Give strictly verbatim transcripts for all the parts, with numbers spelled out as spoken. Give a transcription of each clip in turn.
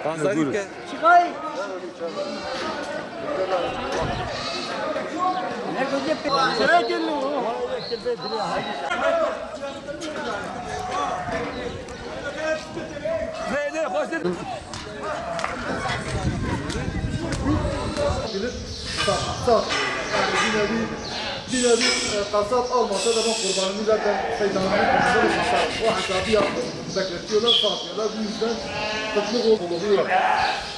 Azadî ke. Sat, sat. Yani bir nevi, bir nevi, e, kasap almasa da ben kurbanımı zaten şeytanımı kurbanı sat. O hesabı yaptım. Bekletiyorlar, satıyorlar. Bu yüzden kıtlık oluyor.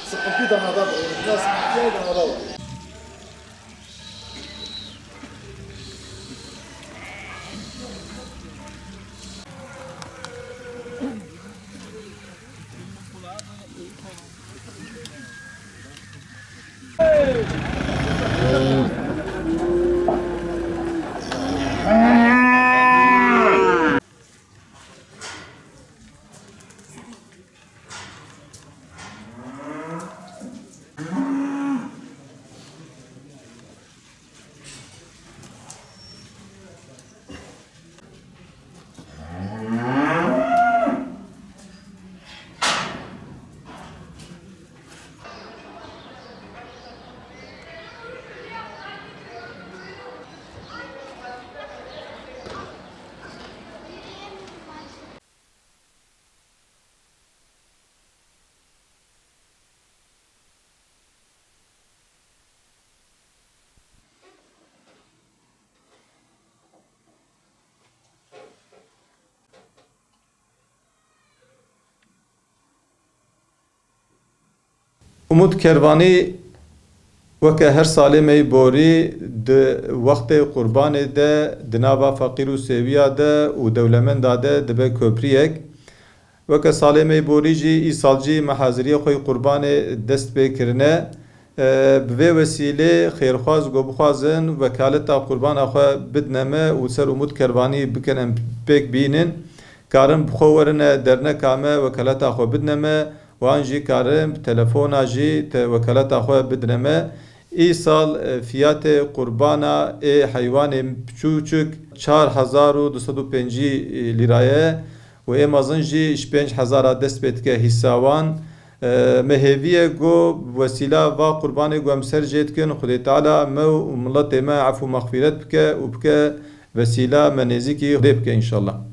Sıkıntı danada var. Biraz sıkıntı danada var. Umut Kervanî weke her salê me yî borî di wextê qurbanê de di nava feqîr û sêwiya de û dewlemenda de dibe kopriyek. Weke salê me yî borî jî îsal jî me haziriyê xwe yî qurbanê dest pê kirine. E, bi vê wesîlê xêrxwaz ku bixwazin wekaleta qurbana xwe bidine me û ser Umut Kervanî bikin em pêk bînin. Karin bi xwe werine derneka me, wekaleta xwe bidine me û an jî karin bi telefona jî te wekaleta xwe bidine me. Îsal, e, fiyatê qurbana ê heywanê piçûçik çar hezar û du sed û pêncî lîra ye û ê mezin jî ji pênc hezara dest pê dike hîsa wan. E, me hêvî ye ku bi wesîla va qurbanê ku em ser jê dikin, Xwedê Teala me û miletê me efû mexfîret bike û bike vesîla me nêzîkî Xwedê bike înşallah.